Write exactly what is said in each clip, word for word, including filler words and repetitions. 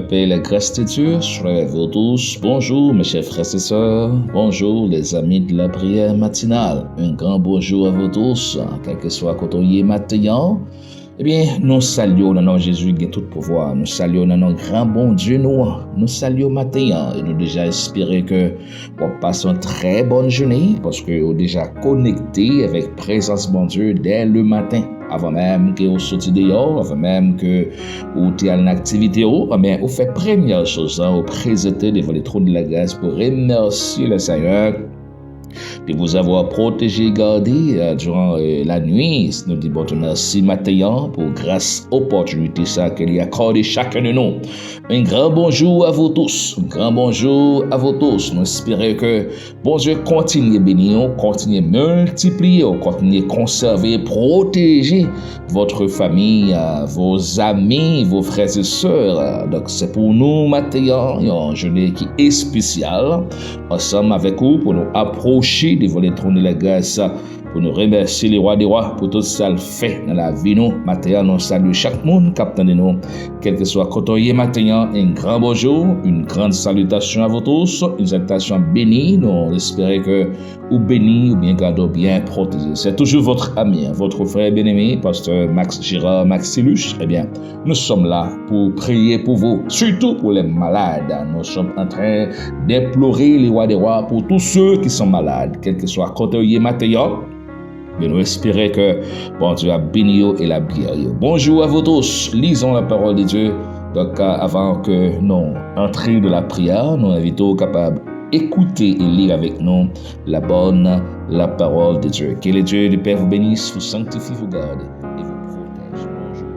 Paix et la grâce de Dieu soit avec vous tous. Bonjour, mes chers frères et sœurs. Bonjour, les amis de la prière matinale. Un grand bonjour à vous tous, quel que soit kote w ye maten an. Ebyen, nou salye w nan non Jezi ki gen tout pouvwa. Nou salye w nan non gran Bondye nou an. Nou salye w maten an e nou deja espere ke w ap pase yon trè bòn jounen paske w deja konekte avèk prezans Bondye dè le maten. Avan menm ke w soti deyò, avan menm ke ou te al nan aktivite w, ebyen, ou fè premyè choz lan, ou prezante devan le trône de la grâce pou remèsye le Seigneur de vous avoir protégé et gardé euh, durant euh, la nuit. Nou di Bondye mèsi maten an pou gras, opòtinite sa ke li akòde chakun de nou. Un grand bonjour à vous tous. Un grand bonjour à vous tous. Nou espere ke Bondye kontinye beni w, kontinye miltipliye w, kontinye konsève, pwoteje votre famille, euh, vos amis, vos frères et sœurs. Donk, se pou nou maten an, yon jounen ki espesyal, ansanm avèk ou, pou nou apwoche devan le trône de la grâce, pou nou remèsye le Roi des Rois pou tout sa l fè nan lavi nou. Maten an, nou salye chak moun k ap tande nou, kèlkeswa kote w ye maten an. Un grand bonjour, une grande salutation à vous tous, une salutation bénie. Nou espere ke ou beni, ou byen gade, ou byen pwoteje. C'est toujours votre ami, votre frère bien-aimé, pasteur Max Gérard Maxiluche. Ebyen, nous sommes là pour prier pour vous, surtout pour les malades. Nous sommes en train d'implorer le Roi des Rois pour tous ceux qui sont malades, kèlkeswa kote w ye maten an. Men nou espere ke Bondye ap beni yo e l ap geri yo. Bonjour à vous tous. Lisons la parole de Dieu. Donc, euh, avant que nous entrions de la prière, nou envite w kapab écouter et lire avec nous la bonne, la parole de Dieu. Que le Dieu de paix vous bénisse, vous sanctifie, vous garde et vous protège. Bonjour.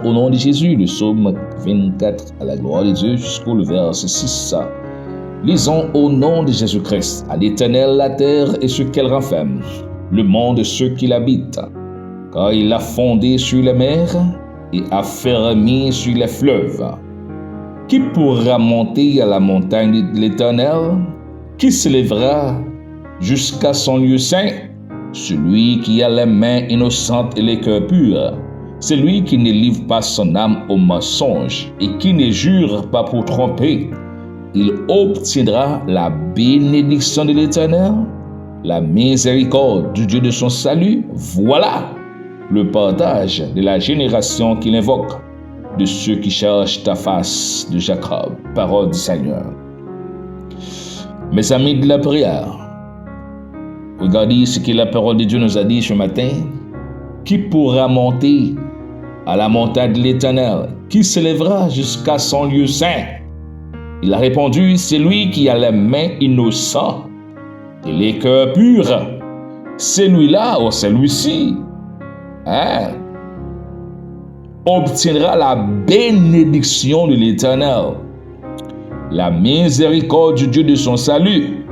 Au nom de Jésus, le psaume vingt-quatre, à la gloire de Dieu, jusqu'au le verset six. Lisons au nom de Jésus-Christ. À l'Éternel la terre et ce qu'elle renferme, le monde et ceux qui l'habitent. Car il l'a fondée sur les mers et affermie sur les fleuves. Qui pourra monter à la montagne de l'Éternel? Qui s'élèvera jusqu'à son lieu saint? Celui qui a les mains innocentes et le cœur pur, celui qui ne livre pas son âme au mensonge et qui ne jure pas pour tromper, il obtiendra la bénédiction de l'Éternel, la miséricorde du Dieu de son salut. Voilà le partage de la génération qui l'invoque, de ceux qui cherchent ta face de Jacob. Parole du Seigneur. Mes amis de la prière, regardez ce que la parole de Dieu nous a dit ce matin. Qui pourra monter à la montagne de l'Éternel? Qui s'élèvera jusqu'à son lieu saint? Il a répondu, celui qui a les mains innocentes et les cœurs purs, celui-là ou celui-ci, hein, obtiendra la bénédiction de l'Éternel, la miséricorde du Dieu de son salut.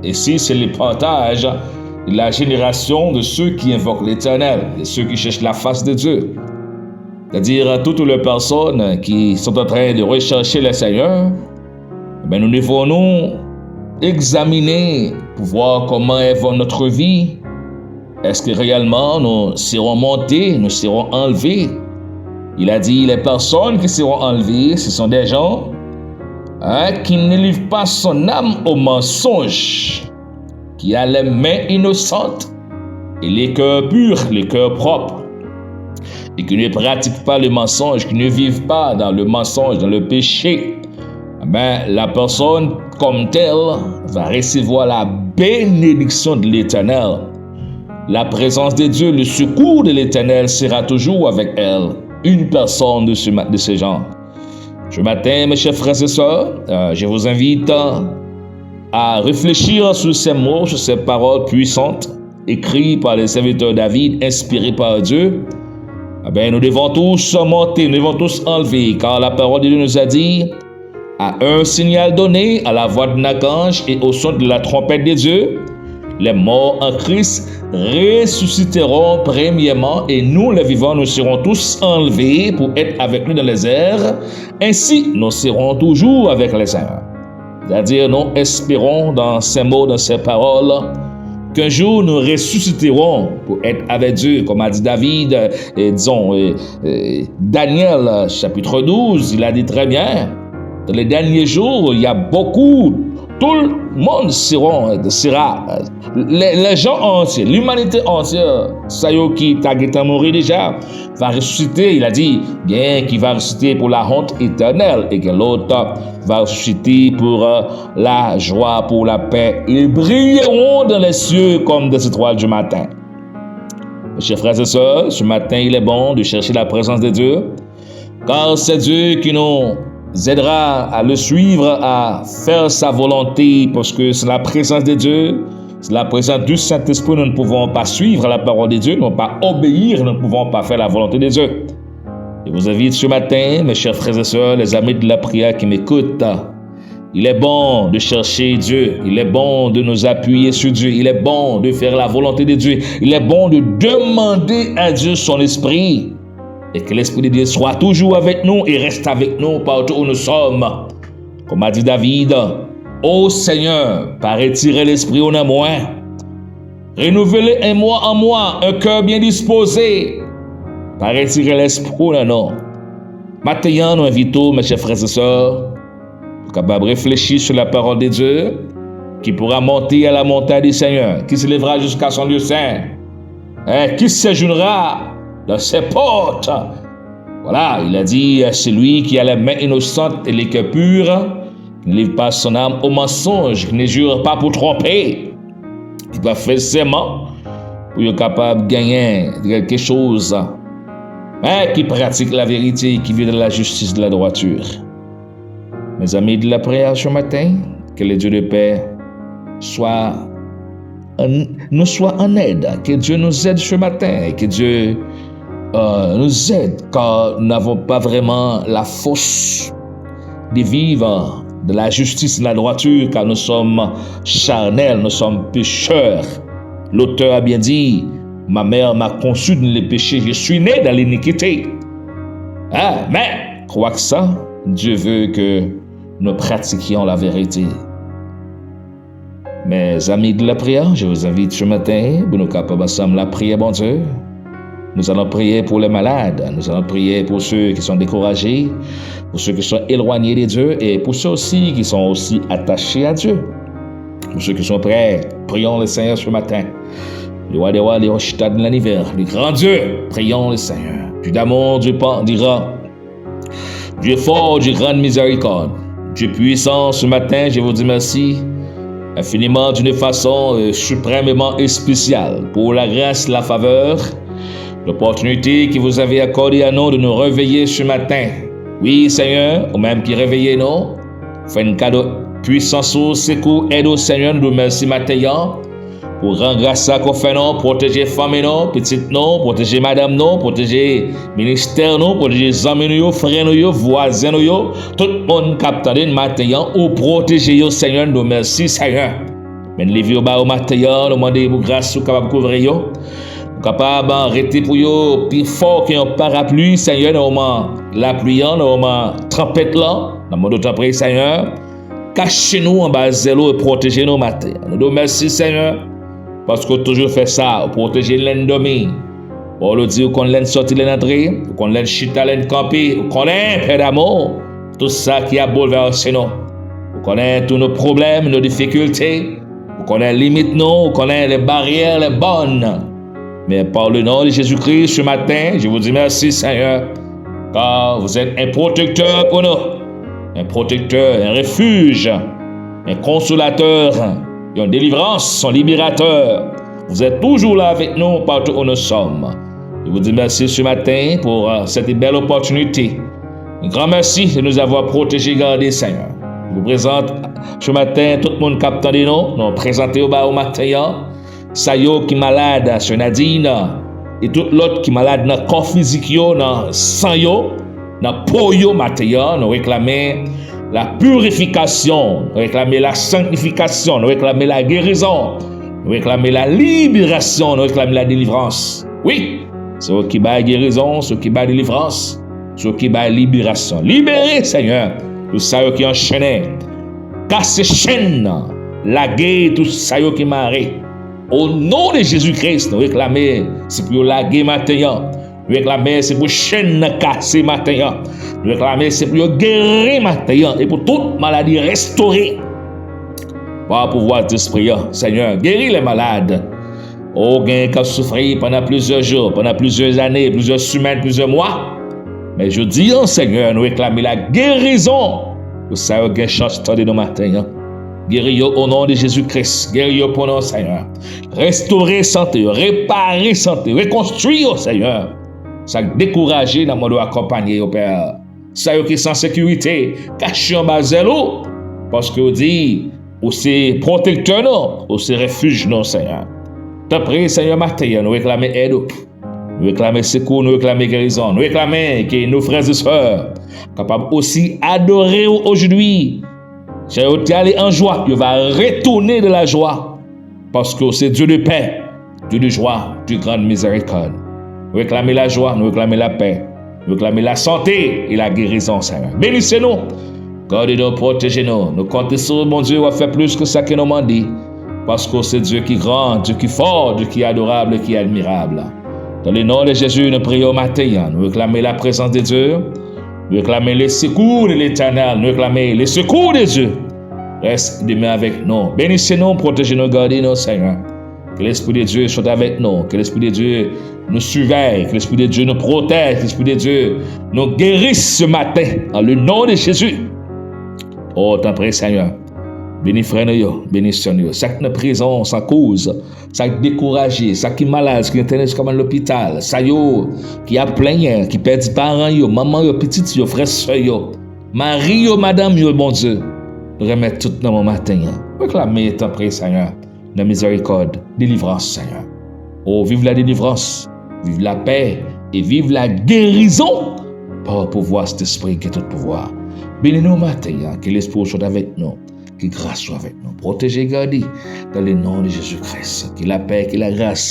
Et si c'est le partage de la génération de ceux qui invoquent l'Éternel, de ceux qui cherchent la face de Dieu, c'est-à-dire toutes les personnes qui sont en train de rechercher le Seigneur, ben nous devons nous examiner pour voir comment est notre vie. Est-ce que réellement nous serons montés, nous serons enlevés? Il a dit, les personnes qui seront enlevées, ce sont des gens, hein, qui ne livrent pas son âme au mensonge, qui a les mains innocentes et les cœurs purs, les cœurs propres, et qui ne pratiquent pas le mensonge, qui ne vivent pas dans le mensonge, dans le péché. Ben, la personne comme telle va recevoir la bénédiction de l'Éternel. La présence de Dieu, le secours de l'Éternel sera toujours avec elle. Une personne de, ce, de ces gens. Ce matin, mes chers frères et sœurs, euh, je vous invite à réfléchir sur ces mots, sur ces paroles puissantes. écrit par le serviteur David, inspiré par Dieu, eh ben, nous devons tous monter, nous devons tous enlever, car la parole de Dieu nous a dit, à un signal donné, à la voix d'un archange et au son de la trompette de Dieu, les morts en Christ ressusciteront premièrement, et nous, les vivants, nous serons tous enlevés pour être avec lui dans les airs. Ainsi, nous serons toujours avec les uns. C'est-à-dire, nous espérons dans ces mots, dans ces paroles, qu'un jour nous ressusciterons pour être avec Dieu, comme a dit David, et disons, et, et Daniel, chapitre douze, il a dit très bien, dans les derniers jours, il y a beaucoup, tout le monde sera, sera les, les gens entiers, l'humanité entière, sa yo ki ta gentan mouri déjà, va ressusciter. Il a dit, il y a un qui va ressusciter pour la honte éternelle et que l'autre va ressusciter pour euh, la joie, pour la paix. Ils brilleront dans les cieux comme des étoiles du matin. Mes chers frères et sœurs, ce matin, il est bon de chercher la présence de Dieu, car c'est Dieu qui nous aidera à le suivre, à faire sa volonté, parce que c'est la présence de Dieu, c'est la présence du Saint-Esprit. Nous ne pouvons pas suivre la parole de Dieu, nous ne pouvons pas obéir, nous ne pouvons pas faire la volonté de Dieu. Je vous invite ce matin, mes chers frères et sœurs, les amis de la prière qui m'écoutent, il est bon de chercher Dieu, il est bon de nous appuyer sur Dieu, il est bon de faire la volonté de Dieu, il est bon de demander à Dieu son esprit. Et que l'Esprit de Dieu soit toujours avec nous et reste avec nous partout où nous sommes. Comme a dit David, ô Seigneur, pa retire lespri w nan mwen. Renouvle en moi, en moi un cœur bien disposé. Pa retire lespri w nan non. Maten an, nou envite w, mes chers frères et sœurs, pou kapab reflechi sur la parole de Dieu, qui pourra monter à la montagne du Seigneur, qui s'élèvera jusqu'à son lieu saint, et qui séjournera dans ses portes. Voilà, il a dit, celui qui a les mains innocentes et le cœur pur, qui ne livre pas son âme au mensonge, qui ne jure pas pour tromper, ki pa fè sèman pou yo kapab genyen quelque chose, mais qui pratique la vérité, qui vit dans la justice, de la droiture. Mes amis de la prière ce matin, que le Dieu de paix soit en, nous soit en aide, que Dieu nous aide ce matin, que Dieu euh, nous aide, car nous n'avons pas vraiment la force de vivre de la justice, de la droiture, car nous sommes charnels, nous sommes pécheurs. L'auteur a bien dit, ma mère m'a conçu dans le péché, je suis né dans l'iniquité. Hein? Mais, quoi que ça, Dieu veut que nous pratiquions la vérité. Mes amis de la prière, je vous invite ce matin pour nous capables ensemble la prière, bon Dieu. Nous allons prier pour les malades, nous allons prier pour ceux qui sont découragés, pour ceux qui sont éloignés de Dieu et pour ceux aussi qui sont aussi attachés à Dieu. Pour ceux qui sont prêts, prions le Seigneur ce matin. Le roi des rois, le roi de l'univers, le grand Dieu, prions le Seigneur. Dieu d'amour, Dieu pas, Dieu grand, Dieu fort, Dieu grande miséricorde, Dieu puissant, ce matin, je vous dis merci infiniment d'une façon euh, suprêmement spéciale pour la grâce, la faveur, l'opportunité que vous avez accordée à nous de nous réveiller ce matin. Oui, Seigneur, ou même qui réveillez nous, fè n kado puissance ou, secours, aide au Seigneur, nous remercions matin. Pou gran gras sa ke w fè nou, pwoteje fanmi nou, pitit nou, pwoteje madanm nou, pwoteje ministè nou, pwoteje zanmi nou yo, frè nou yo, vwazen nou yo, tout moun k ap tande n maten an, ou pwoteje yo, Senyè, nou di w mèsi, Senyè. Men leve yo ba ou maten an, nou mande pou gras ou kapab kouvri yo, pou kapab rete pou yo pi fò ke yon parapli, Senyè, nan moman lapli an, nan moman tanpèt lan, nan moman tanpri, Senyè. Kache nou anba zèl ou e pwoteje nou maten an. Nou di w mèsi, Senyè, paske w toujou fè sa, ou pwoteje n lè n dòmi. Pawòl ou di ou konn lè n sòti, lè n antre, ou konn lè n chita, lè n kanpe, ou konnen, Pè damou, tout sa ki ap boulvèse nou. Ou konnen tout nos problèmes, nos difficultés, ou konnen limit nou, ou konnen les barrières, les bornes. Mais par le nom de Jésus-Christ, ce matin, je vous dis merci, Seigneur, car vous êtes un protecteur pour nous. Un protecteur, un refuge, un consolateur, une délivrance, un libérateur. Vous êtes toujours là avec nous partout où nous sommes. Je vous dis merci ce matin pour euh, cette belle opportunité. Un grand merci de nous avoir protégés et gardés, Seigneur. Je vous présente ce matin tout le monde qui attend nous. Nous présentons au bas au matin. Sa yo ki malad, Sè Nadine, e tout lòt ki malad nan kò fizik yo, nan san yo, nan po yo maten an, nou reklame la purifikasyon, nou reklame la sanktifikasyon, nou reklame la gerizon, nou reklame la liberasyon, nou reklame la delivrans. Wi, se yo ki bay gerizon, se yo ki bay delivrans, se yo ki bay liberasyon. Libere, Senyè, tout sa yo ki anchennen. Kase chenn nan, lage tout sa yo ki mare. O non de Jezi Kris, nou reklame, se pou yo lage maten an. Nou reklame, se pou chenn nan kase maten an. Nou reklame, se pou yo geri maten an. E pou tout maladi restore. Pa pouvwa Sentespri an, Senyè, geri lè malad. O, gen k ap soufri pandan plizyè jou, pandan plizyè ane, plizyè semèn, plizyè mwa. Men jodi an, Senyè, nou reklame la gerizon pou sa yo gen chans tande nou maten an. Geri yo o non de Jezi Kris. Geri yo pou non, Senyè. Restore sante yo, repare sante, rekonstwi yo, Senyè. Sa k dekouraje, n ap mande w akonpanye yo, Pè. Sa yo ki san sekirite, kache anba zèl ou, paske w di, ou se pwotektè nou, ou se refij nou, Senyè. Tanpri, Senyè, maten an, nou reklame èd ou. Nou reklame sekou, nou reklame gerizon, nou reklame ke nou frè e sè kapab osi adore w ojodi. Jan yo te ale an jwa, yo va retounen de la jwa, paske w se Dye de pè, Dye de jwa, Dye grand mizèrikòd. Nou reklame lajwa, nou reklame lapè, nou reklame lasante e lagerizon, Senyè. Benise nou, gade nou, pwoteje nou. Nou konte sou ou, Bondye, w ap fè plis ke sa ke nou mande, paske w se Dye ki gran, Dye ki fò, Dye ki adorab e ki admirab. Dans le nom de Jésus, nou priye w maten an, nou reklame la présence de Dieu, nou reklame le secours de l'Éternel, nou reklame le secours de Dieu. Reste et demeure avec nous. Benise nou, pwoteje nou, gade nou, Senyè. Ke Lespri de Dye sot avèk nou. Ke Lespri de Dye nou sivèy. Ke Lespri de Dye nou pwotèj. Ke Lespri de Dye nou geri se maten. Dans le nom de Jésus. O, tanpri, Senyè. Beni frè nou yo. Beni sè nou yo. Sa k nan prizon san koz. Sa k dekouraje. Sa ki malad. Sa ki entène sou kabann lopital. Sa yo ki ap plenyen. Ki pèdi paran yo. Manman yo, pitit yo, frè, sè yo. Mari yo, madanm yo, Bondye. Nou remèt tout nan men w maten an. Reklame, tanpri, Senyè. Nan mizèrikòd, delivrans, Senyè. O, viv la delivrans, viv lapè e viv la gerizon pa pouvwa Sentespri ki gen tout pouvwa. Beni nou maten an, ke Lespri w sot avèk nou, ke gras ou avèk nou. Pwoteje, gade, dans le nom de Jésus-Christ, ke lapè, ke lagras,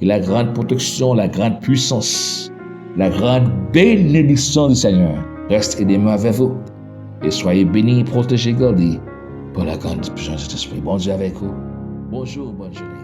ke la grande protection, la grande puissance, la grande bénédiction du Seigneur reste et demeure avec vous. Et soyez bénis, protégés, gardés par la grande puissance de Saint-Esprit. Bondye avèk ou. Bonjou, bòn jounen.